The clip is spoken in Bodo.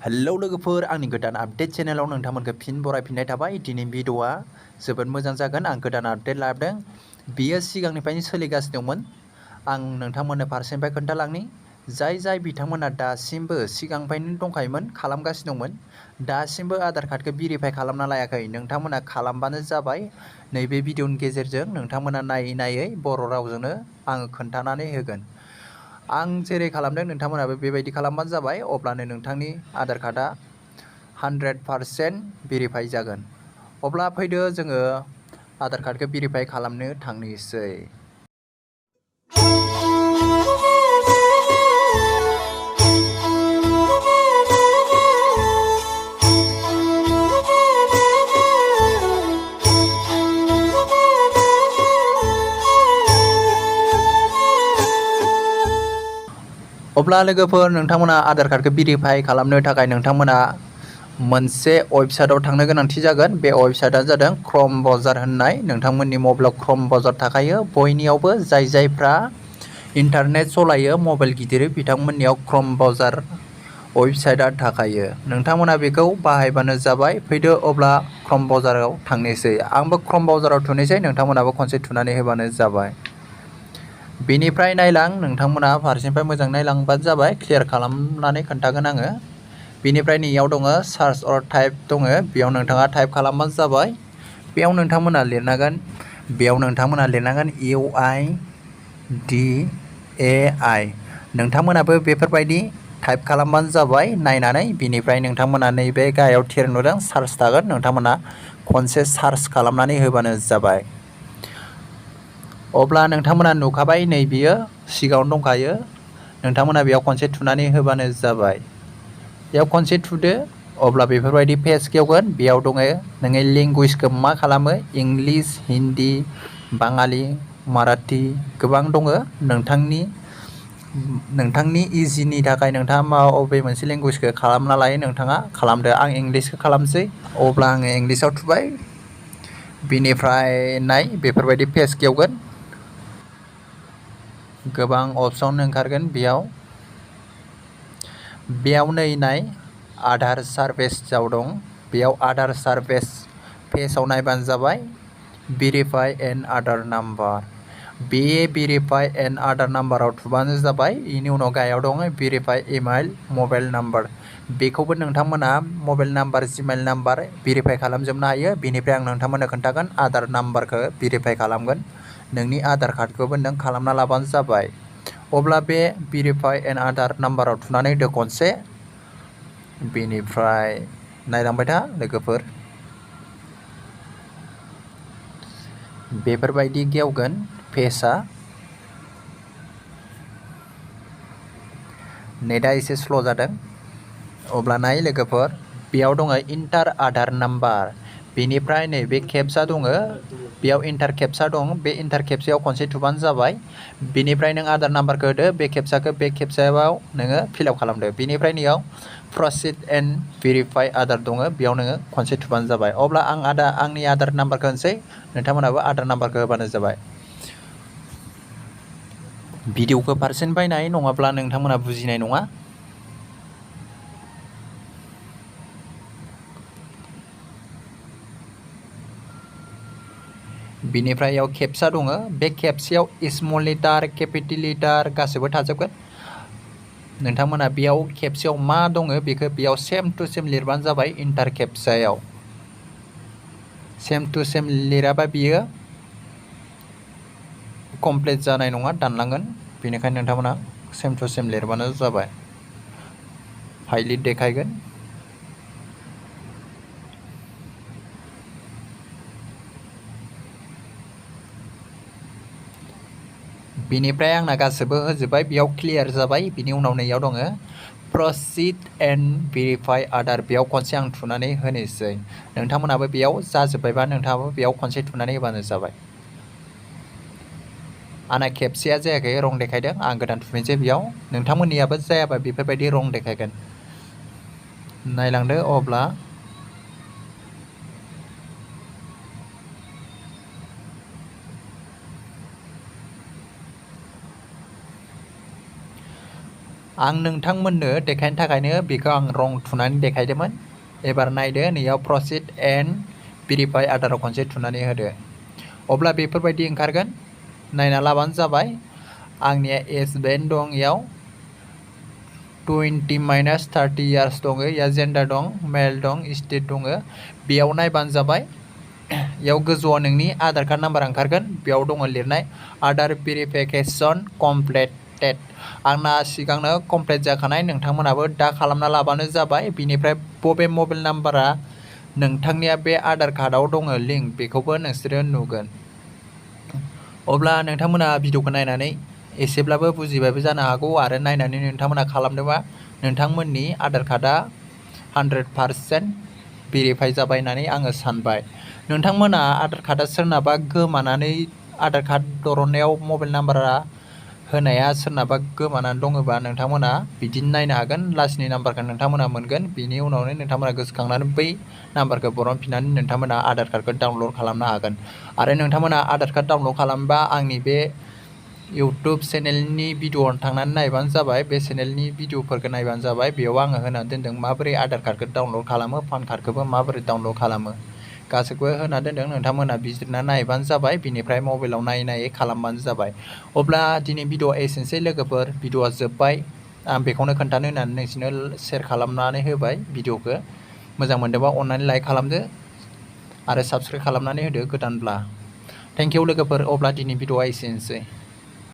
हेलौ लोगोफोर आंनि गोदान आपडेट चेनेलाव नोंथांमोनखौ फिन बरायफिननाय थाबाय। दिनै भिडिअआ जोबोद मोजां जागोन। आं गोदान आपडेट लाबोदों। बियो सिगांनिफ्रायनो सोलिगासिनो दंमोन। आं नोंथांमोननो फारसेनिफ्राय खोन्थालांनि जाय बिथांमोना दासिमबो सिगांनिफ्रायनो दंखायोमोन खालामगासिनो दंमोन दासिमबो आधार कार्डखौ भेरिफाइ खालामना लायाखै नोंथांमोना खालामबानो जाबाय। नैबे भिडिअनि गेजेरजों नोंथांमोना नायै बर' रावजोंनो आङो खोन्थानानै होगोन। आं जेरै खालामदों नोंथांमोनाबो बेबायदि खालामबानो जाबाय। अब्लानो नोंथांनि आधार कार्डआ 100% भेरिफाइ जागोन। अब्ला फैदो जोङो आधार कार्डखौ भेरिफाइ खालामनो थांनोसै। अब्ला लोगोफोर नोंथांमोना आधार कार्डखौ भेरिफाइ खालामनो थाखाय नोंथांमोना मोनसे वेबसाइटआव थांनो गोनांथि जागोन। बे वेबसाइटआ जादों क्रम ब्राउजार होननाय। नोंथांमोननि मबाइलाव क्रम ब्राउजार थाखायो बयनियावबो जायफ्रा इन्टारनेट सालायो मबाइल गिदिर बिथांमोननियाव क्रम ब्राउजार वेबसाइटआ थाखायो। नोंथांमोना बेखौ बाहायबानो जाबाय। फैदो अब्ला क्रम ब्राउजाराव थांनोसै। आंबो क्रम ब्राउजाराव थुनोसै नोंथांमोनाबो खनसे थुनानै होबानो जाबाय। बेनिफ्राय नायलां नोंथांमोना फारसेनिफ्राय मोजां नायलांबानो जाबाय। क्लियार खालामनानै खोन्थागोन आङो। बेनिफ्राय नैयाव दङ सार्च अर टाइप दङ बेयाव नोंथाङा टाइप खालामबानो जाबाय। बेयाव नोंथांमोना लिरनांगोन UIDAI। नोंथांमोनाबो बेफोरबायदि टाइप खालामबानो जाबाय नायनानै। बिनिफ्राय नोंथांमोना नैबे गाहायाव थिर नुदों सार्च थागोन नोंथांमोना खनसे सार्च खालामनानै होबानो जाबाय। अब्ला नोंथांमोना नुखाबाय नै बियो सिगाङावनो दंखायो। नोंथांमोना बेयाव खनसे थुनानै होबानो जाबाय। बेयाव खनसे थुदो अब्ला बेफोरबायदि पेज खेवगोन। बेयाव दङ नोङो लेंगुवेजखौ मा खालामो इंलिश, हिन्दी, बाङालि, माराठी गोबां दङ। नोंथांनि इजिनि थाखाय नोंथाङा बबे मोनसे लेंगुवेजखौ खालामना लायो नोंथाङा खालामदो। आं इंलिशखौ खालामसै। अब्ला आङो इंलिशआव थुबाय। बिनिफ्राय नाय बेफोरबायदि पेज खेवगोन। गोबां अपसन ओंखारगोन बेयाव नै नाय आधार सार्भिसआव दं। बेयाव आधार सार्भिस पेजआव नायबानो जाबाय। Verify an Aadhaar number. बे भेरिफाइ एन आधार नाम्बाराव थुबानो जाबाय। बेनि उनाव गाहायाव दङ भेरिफाइ इमेल मबाइल नाम्बार। बेखौबो नोंथांमोना mobile number Gmail number verify खालामजोबनो हायो। बेनिफ्राय आं नोंथांमोननो खोन्थागोन आधार नाम्बारखौ भेरिफाइ खालामगोन। नोंनि आधार कार्डखौबो नों खालामना लाबानो जाबाय। अब्ला बे भेरिफाइ एन आधार नाम्बाराव थुनानै होदो खनसे। बेनिफ्राय नायलांबाय था लोगोफोर बेफोरबायदि गेवगोन पेजआ। नेटआ एसे स्ल' जादों। अब्ला नाय लोगोफोर बेयाव दङ इन्टार आधार नाम्बार। बेनिफ्राय नैबे केप्चा दङ बेयाव इन्टार केप्चा दं। बे इन्टार केप्चायाव खनसे थुबानो जाबाय। बेनिफ्राय नों आधार नाम्बारखौ होदो बे केप्चायाव नोङो फिलआप खालामदो। बेनिफ्राय नैयाव प्रसिड एन्ड भेरिफाइ आधार दङ बेयाव नोङो खनसे थुबानो जाबाय। अब्ला आं आंनि आधार नाम्बारखौ होनोसै नोंथांमोनाबो आधार नाम्बारखौ होबानो जाबाय। भिडिअखौ फारसेनिफ्राय नाय नङाब्ला नोंथांमोना बुजिनाय नङा। बिनिफ्राय याव केप्चा दङ। बे केप्चायाव स्मल लेटार केपिटेल लेटार गासैबो थाजोबगोन। नोंथांमोना बेयाव केप्चायाव मा दङ बेखौ बेयाव सेम टु सेम लिरबानो जाबाय। इन्टार केप्चायाव सेम टु सेम लिराबा बियो कमप्लिट जानाय नङा दानलांगोन। बेनिखायनो नोंथांमोना सेम टु सेम लिरबानो जाबाय। फाइलिट देखायगोन। बेनिफ्राय आंना गासैबो होजोब्बाय बेयाव क्लियार जाबाय। बिनि उनाव नैयाव दङ प्रसिड एन्ड भेरिफाइ आधार। बेयाव खनसे आं थुनानै होनोसै। नोंथांमोनाबो बेयाव जाजोब्बायबा नोंथाङाबो बेयाव खनसे थुनानै होबानो जाबाय। आंना खेबसेया जायाखै रं देखायदों। आं गोदान थुफिनसै बेयाव। नोंथांमोननियाबो जायाबा बेफोरबायदि रं देखायगोन। नायलांदो अब्ला आं नोंथांमोननो देखायनो थाखायनो बेखौ आं रं थुनानै देखायदोंमोन। एबार नायदो नैयाव प्रसिड एन्ड भेरिफाइ आधाराव खनसे थुनानै होदो। अब्ला बेफोरबायदि ओंखारगोन। नायना लाबानो जाबाय। आंनिया एज बेन दं, इयाव 20-30 इयार्स दङ, इयाव जेन्डार दं, मेल दं, स्टेट दङ। बेयाव नायबानो जाबाय। इयाव गोजौआव नोंनि आधार कार्ड नाम्बार ओंखारगोन। बेयाव दङ लिरनाय आधार भेरिफिकेसन कमप्लिटेड। आंना सिगांनो कमप्लिट जाखानाय, नोंथांमोनाबो दा खालामना लाबानो जाबाय। बिनिफ्राय बबे मबाइल नाम्बारा नोंथांनिया बे आधार कार्डआव दङ लिंक, बेखौबो नोंसोरो नुगोन। अब्ला नोंथांमोना भिडिअखौ नायनानै एसेब्लाबो बुजिबायबो जानो हागौ आरो नायनानै नोंथांमोना खालामदोंबा नोंथांमोननि आधार कार्डआ 100% भेरिफाइ जाबाय होननानै आङो सानबाय। नोंथांमोना आधार कार्डआ सोरनाबा गोमानानै आधार कार्ड दरननायाव मबाइल नाम्बारा होनाया सोरनाबा गोमानानै दङबा नोंथांमोना बिदिनो नायनो हागोन। लास्टनि नाम्बारखौ नोंथांमोना मोनगोन। बिनि उनावनो नोंथांमोना गोसोखांनानै बै नाम्बारखौ बरनफिननानै नोंथांमोना आधार कार्डखौ डाउनलड खालामनो हागोन। आरो नोंथांमोना आधार कार्ड डाउनलड खालामबा आंनि बे इउटुब चेनेलनि भिडिअ थांनानै नायबानो जाबाय। बे चेनेलनि भिडिअफोरखौ नायबानो जाबाय। बेयाव आङो होनानै दोनदों माबोरै आधार कार्डखौ डाउनलड खालामो, पान कार्डखौबो माबोरै डाउनलड खालामो, गासैखौबो होना दोनदों। नोंथांमोना बिजिरना नायबानो जाबाय। बिनिफ्राय मबाइलाव नायै खालामबानो जाबाय। अब्ला दिनै भिडिअ एसेनोसै लोगोफोर। भिडिअआ जोब्बाय। आं बेखौनो खोन्थानो होननानै नोंसोरनो शेयार खालामनानै होबाय भिडिअखौ। मोजां मोनदोंबा अननानै लाइक खालामदो आरो साबस्क्राइब खालामनानै होदो गोदानब्ला। थेंक इउ लोगोफोर। अब्ला दिनै भिडिअआ एसेनोसै।